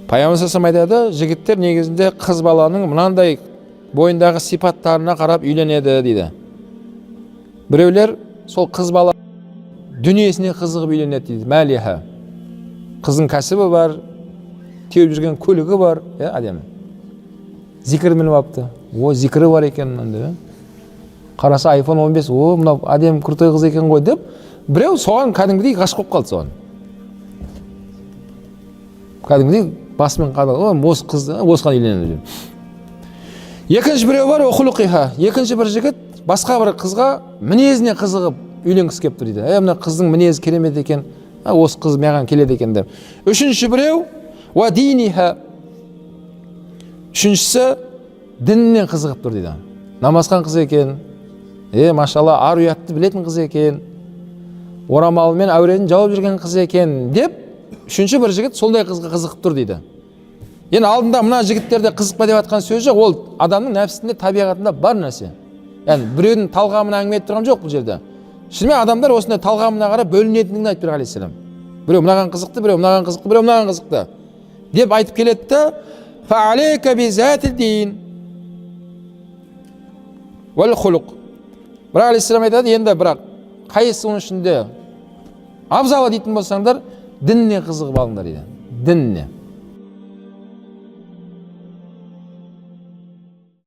Пайғамбар саллаллаху айтады, жігіттер негізінде қыз баланың мынандай бойындағы сипаттарына қарап үйленеді дейді. Біреулер сол қыз бала дүниесіне қызығып үйленеді дейді. Мәлиха, қыздың кәсібі бар, теуіп жүрген көлігі бар, иә, әдемі зикір мініп алыпты, о, зикірі бар екен мынандай, иә. Қараса, айфон 15, о, мынау әдемі, крутой қыз екен ғой деп, біреу соған кәдімгідей ғашық болып қалды. Соған кәдімгідей басымен қадал, о, осы қыз, осыған үйленемін деп. Екінші біреу бар, ухулуқиха. Екінші бір жігіт басқа бір қызға мінезіне қызығып үйленгісі келіп тұр дейді. Е, мына қыздың мінезі керемет екен, а, осы қыз маған келеді екен деп. Үшінші біреу уа диниха. Үшіншісі дініне қызығып тұр дейді. Намазхан қыз екен, е, машалла, ар ұятты білетін қыз екен, орамалымен әуретін жауып жүрген қыз екен деп, үшінші бір жігіт сондай қызға қызығып тұр дейді. Енді алдында мына жігіттерде қызықпа деп жатқан сөз жоқ, ол адамның нәпсісінде, табиғатында бар нәрсе. Яғни біреудің талғамына әңгіме айтып тұрған жоқ бұл жерде. Шынымен адамдар осындай талғамына қарап бөлінетіндігін айтып тұр алейхиссалам. Біреу мынаған қызықты, біреу мынаған қызықты, біреу мынаған қызықты деп айтып келеді да. «Фа-алейка би-затил дин уәл хулуқ». Бірақ алейхиссалам айтады енді, бірақ қайсысы оның ішінде абзалы дейтін болсаңдар, дініне қызығып алыңдар дейді, дініне.